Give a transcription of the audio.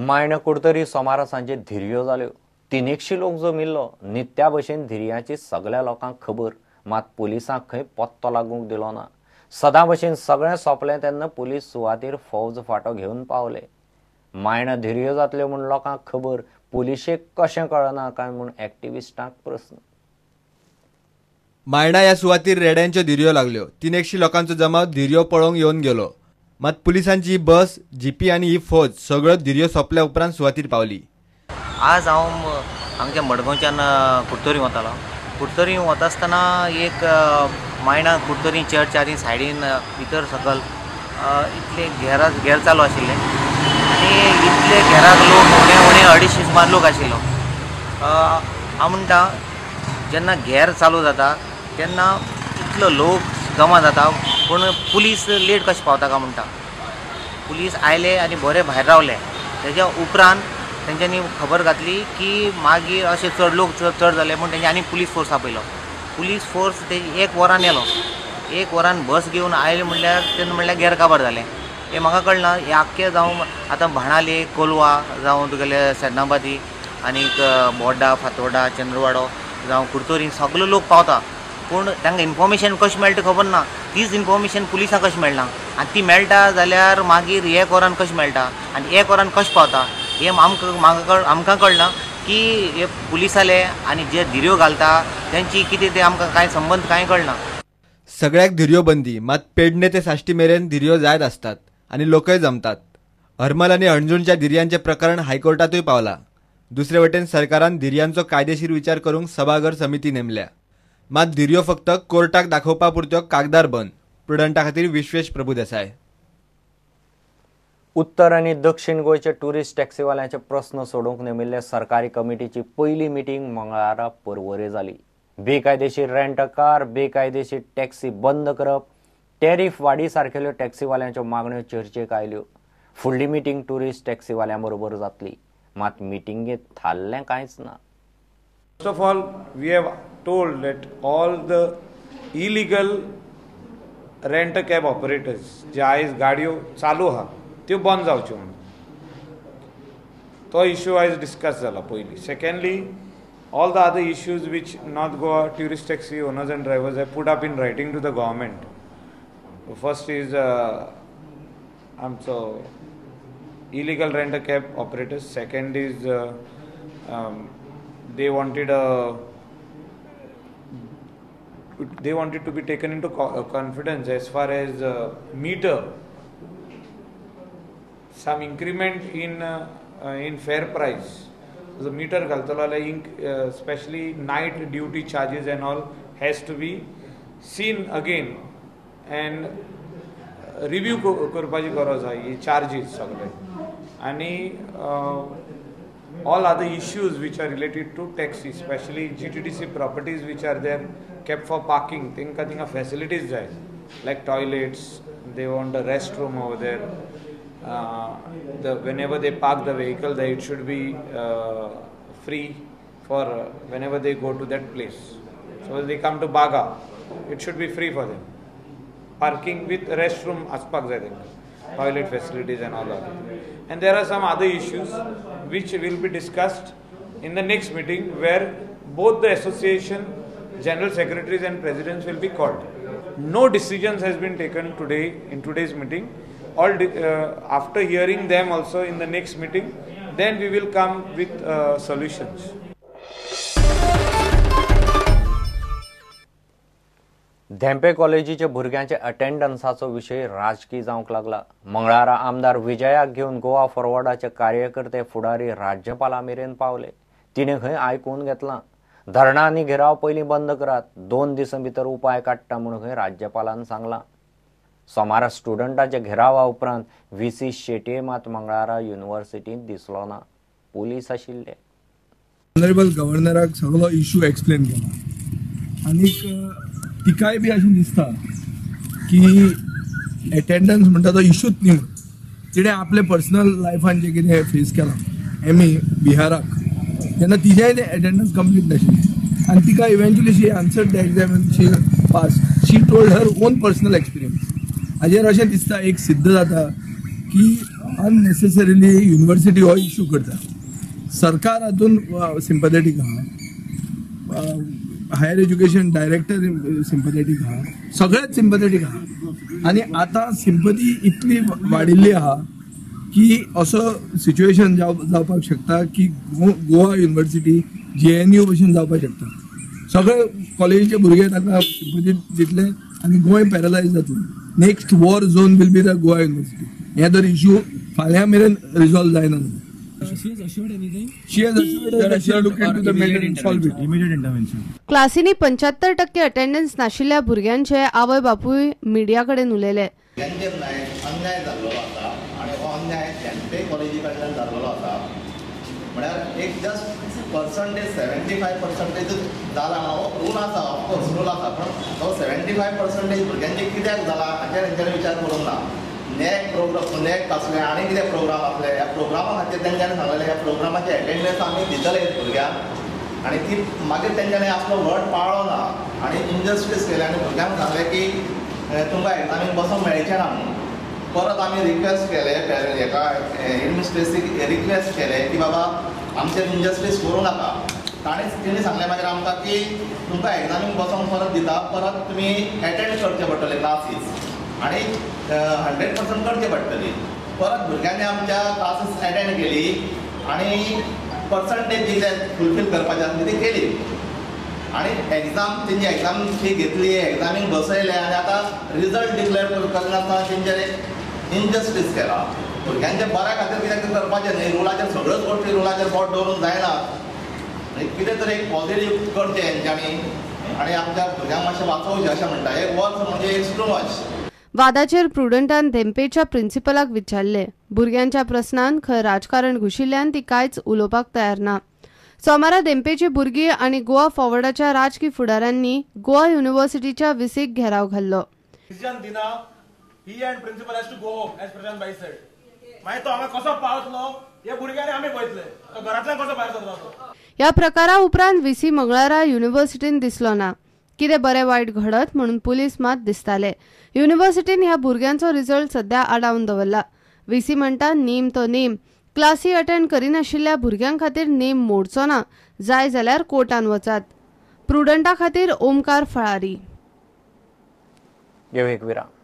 मायणा कुडतरी सोमारा सांजे धिरयो जाल्यो. 300 लोक जमिल्लो. नित्या भशेन धिरयांची सगळ्या लोकांक खबर, मात पुलिसांक खंय पत्तो लागूंक दिलो ना. सदां भशेन सगळें सोंपलें तेन्ना पुलीस सुवातेर फौज फाटो घेवन पावले. मायणा धिरयो जातल्यो म्हूण लोकांक खबर, पुलिशेक कशें कळना काय म्हूण एक्टिविस्टांक प्रस्न. मायणा ह्या सुवातीर रेड्यांच्यो धिरयो लागल्यो. 300 लोकांचो जमाव धिरयो पळोवंक येवन गेलो. मात पुलिसांची ही बस, जीपी आनी ही फौज सगळ्यो धिरयो सोंपल्या उपरांत सुवातीर पावली. आज हांव हांगच्या मडगांवच्यान कुडतरी वतालो. कुडतरी वता आसतना एक मायणा कुडतरी चर्च आनी सायडीन भितर सकल इतले घेरा घेर चालू आशिल्ले आनी इतले घेराक लोक उणे उणे 250 सुमार लोक आशिल्लो. हांव म्हणटा जेन्ना घेर चालू जाता तेन्ना इतलो लोक जमा जाता, पूण पुलीस लेट कशें पावता काय म्हणटा. पुलीस आयले आनी बरे भायर रावले. तेज्या उपरांत तेंच्यांनी खबर घातली की मागीर अशे चड लोक चड जाले म्हूण तेंच्यांनी आनी पुलीस फोर्स आपयलो. पुलीस फोर्स ते 1 वरान येलो. 1 वरान बस घेवन आयले म्हणल्यार तेन्ना म्हणल्यार घेर काबार जालें. हें म्हाका कळना. हें आख्खें जावं आतां भाणाले, कोलवा जावं तुगेले सेदनाबादी आनीक बोड्डा, फातोर्डा, चंद्रवाडो जावं कुडतरी सगलो लोक पावता, पूण तांकां इन्फॉर्मेशन कशें मेळटा खबर ना. तीच इन्फॉर्मेशन पुलिसांक कशें मेळना आनी ती मेळटा जाल्यार मागीर 1 वरान कशें मेळटा आनी 1 वरान कशें पावता हें आमकां आमकां कळना की हे पुलिसाले आनी जे धिरयो घालता तेंची कितें ते आमकां कांय संबंद कांय कळना. सगळ्याक धिरयो बंदी, मात पेडणे ते साश्टी मेरेन धिरयो जायत आसतात आनी लोकय जमतात. हरमल आनी हणजूणच्या धिरयांचें प्रकरण हायकोर्टांतूय पावलां. दुसरे वटेन सरकारान धिरयांचो कायदेशीर विचार करूंक सभाघर समिती नेमल्या. मात धिरयो फक्त कोर्टाक दाखोवपा पुरत्यो कागदार बंद. प्रुडंटा खातीर विश्वेश प्रभुदेसाय. उत्तर आनी दक्षिण गोंयचे टुरिस्ट टॅक्सीवाल्यांचे प्रस्न सोडोवंक नेमिल्ले सरकारी कमिटीची पयली मिटींग मंगळारा पर्वरे जाली. बेकायदेशीर रेंट कार, बेकायदेशीर टॅक्सी बंद करप, टॅरीफ वाडी सारकेल्यो टॅक्सीवाल्यांच्यो मागण्यो चर्चेक आयल्यो. फुडली मिटींग टुरिस्ट टॅक्सीवाल्यां बरोबर जातली, मात मिटिंगेंत थारलें कांयच ना. First of all, we have told that all the illegal rent cab operators जे आयज गाडयो चालू आहा त्यो बंद जावच्यो म्हणून तो इश्यू आयज डिस्कस जाला पयलीं. Secondly, all the other issues which North Goa tourist taxi owners and drivers have put up in writing to the government. First is आमचो illegal rent cab operators. Second is they wanted to be taken into confidence as far as meter, some increment in fare price. The meter घालतलो जाल्यार especially night duty charges and all has to be seen again and review करपाची गरज आहा ही charges सगळे. आनी all other issues which are related to taxi, especially GTDC properties which are there kept for parking, tinka tinka facilities jai, like toilets, they want a restroom over there. Whenever they park the vehicle, there it should be free for whenever they go to that place. So when they come to Baga, it should be free for them. Parking with restroom aspak jai tinka, toilet facilities and all that. And there are some other issues which will be discussed in the next meeting, where both the association general secretaries and presidents will be called. No decisions has been taken today in today's meeting. All after hearing them also in the next meeting, then we will come with solutions. Dhempe कॉलेजीच्या भुरग्यांच्या अटेंडन्साचो विशय राजकी जावंक लागला. मंगळारा आमदार विजयाक घेवन गोवा फॉरवर्डाचे कार्यकर्ते फुडारी राज्यपाला मेरेन पावले. तिणें खंय आयकून घेतलां. धरणां आनी घेराव पयलीं बंद करात, 2 दिसां भितर उपाय काडटा म्हूण खंय राज्यपालान सांगलां. सोमारा स्टुडंटाच्या घेरावा उपरांत व्ही सी शेटये मात मंगळारा युनिव्हर्सिटींत दिसलो ना. पुलीस आशिल्ले. ऑनरेबल गव्हर्नराक सगळो इशू एक्सप्लेन केला आनीक तिकाय बी अशें दिसता की एटेंडन्स म्हणटा तो इशूच न्ही म्हणून. तिणें आपले पर्सनल लायफान जें कितें फेस केलां एम ए बिहाराक, तेन्ना तिजेंय तें एटेंडन्स कंप्लीट नाशिल्लें आनी तिका eventually she answered the exam and she pass. She told her own personal experience. हाजेर अशें दिसता एक सिद्ध जाता की अननेसेसरीली युनिव्हर्सिटी हो इशू करता. सरकार हातून सिंपथेटीक आहा, हायर एज्युकेशन डायरेक्टर सिंपथेटीक आहा, सगळेच सिंपथेटीक आहा. आनी आतां सिंपथी इतली वाडिल्ली आहा की असो सिच्युएशन जावपाक शकता की गोवा युनिव्हर्सिटी JNU भशेन जावपाक शकता. सगळे कॉलेजीचे भुरगे ताका सिंपथी दितले आनी गोंय पॅरलायज जातलें. Next war zone will be the Goa university. हें जर इशू फाल्यां मेरेन रिजॉल्व जायना जाल्यार. क्लासींनी 75% अटेंडन्स नाशिल्ल्या भुरग्यांचे आवय बापूय मिडिया कडेन उलयले. अन्याय जाल्लो आसा आनी हो अन्याय धेंपे कॉलेजी कडल्यान जाल्लो आसा. म्हळ्यार एक जस्ट पर्संटेज 75% जाला हो रूल आसा, ऑफकोर्स रूल आसा, पूण तो 75% भुरग्यांचे कित्याक जाला हाचेर तेंच्यांनी विचार करूंक ना. नॅक प्रोग्राम, नॅक आसले आनी कितें प्रोग्राम आसले, ह्या प्रोग्रामा खातीर तेंच्यांनी सांगलेलें ह्या प्रोग्रामाची एटेंडन्स आमी दितले भुरग्यांक, आनी ती मागीर तेंच्यांनी आपलो व्हड पाळ्ळो ना आनी इनजस्टीस केलें आनी भुरग्यांक सांगलें की तुमकां एग्जामीक बसोंक मेळचें ना म्हणून. परत आमी रिक्वेस्ट केले हेका एडमिनिस्ट्रेसीक रिक्वेस्ट केले की बाबा आमचेर इनजस्टीस करूं नाका. ताणें तेणी सांगलें मागीर आमकां की तुमकां एग्जामीक बसोंक परत दिता, परत तुमी एटेंड करचे पडटले क्लासीस आनी 100% करचे पडटली. परत भुरग्यांनी आमच्या क्लासीस एटेंड केली आनी पर्संटेज जी फुलफील करपाची आसली ती केली आनी एग्जाम तेंची एग्जाम फी घेतली, एग्जामीक बसयले आनी आतां रिजल्ट डिक्लेअर करनासतना तेंचेर इनजस्टीस केला. भुरग्यांच्या बऱ्या खातीर कित्याक करपाचें न्ही, रुलाचेर सगळ्योच गोश्टी रुलाचेर बोट दवरून जायना. कितें तरी एक पॉझिटीव करचें हेंच्यांनी आनी आमच्या भुरग्यांक मातशें वाचोवचें अशें म्हणटा. एक वर्स म्हणजे it's too much. वादाचेर प्रुडंटान धेंपेच्या प्रिन्सिपलाक विचारले. भुरग्यांच्या प्रस्नान खंय राजकारण घुशिल्ल्यान ती कांयच उलोवपाक तयार ना. सोमारा धेंपेची भुरगीं आनी गोवा फॉरवर्डाच्या राजकी फुडाऱ्यांनी गोवा युनिव्हर्सिटीच्या विसीक घेराव घाल्लो. He and principal has to go home, as Prashant Bhai said. मागीर तो हांगा कसो पावतलो हे भुरग्यांनी आमी पळयतले, तो घरांतल्यान कसो भायर सरता. ह्या प्रकारा उपरांत व्हीसी मंगळारा युनिव्हर्सिटीन दिसलो ना. कितें बरें वायट घडत म्हणून पुलीस मात दिसताले. युनिव्हर्सिटीन ह्या भुरग्यांचो रिजल्ट सध्या आडावन दवरला. व्हीसी म्हणटा नेम तो नेम, क्लासी अटेंड करिनाशिल्ल्या भुरग्यां खातीर नेम मोडचो ना, जाय जाल्यार कोर्टान वचात. प्रुडंटा खातीर ओमकार फळारी. एक विराम.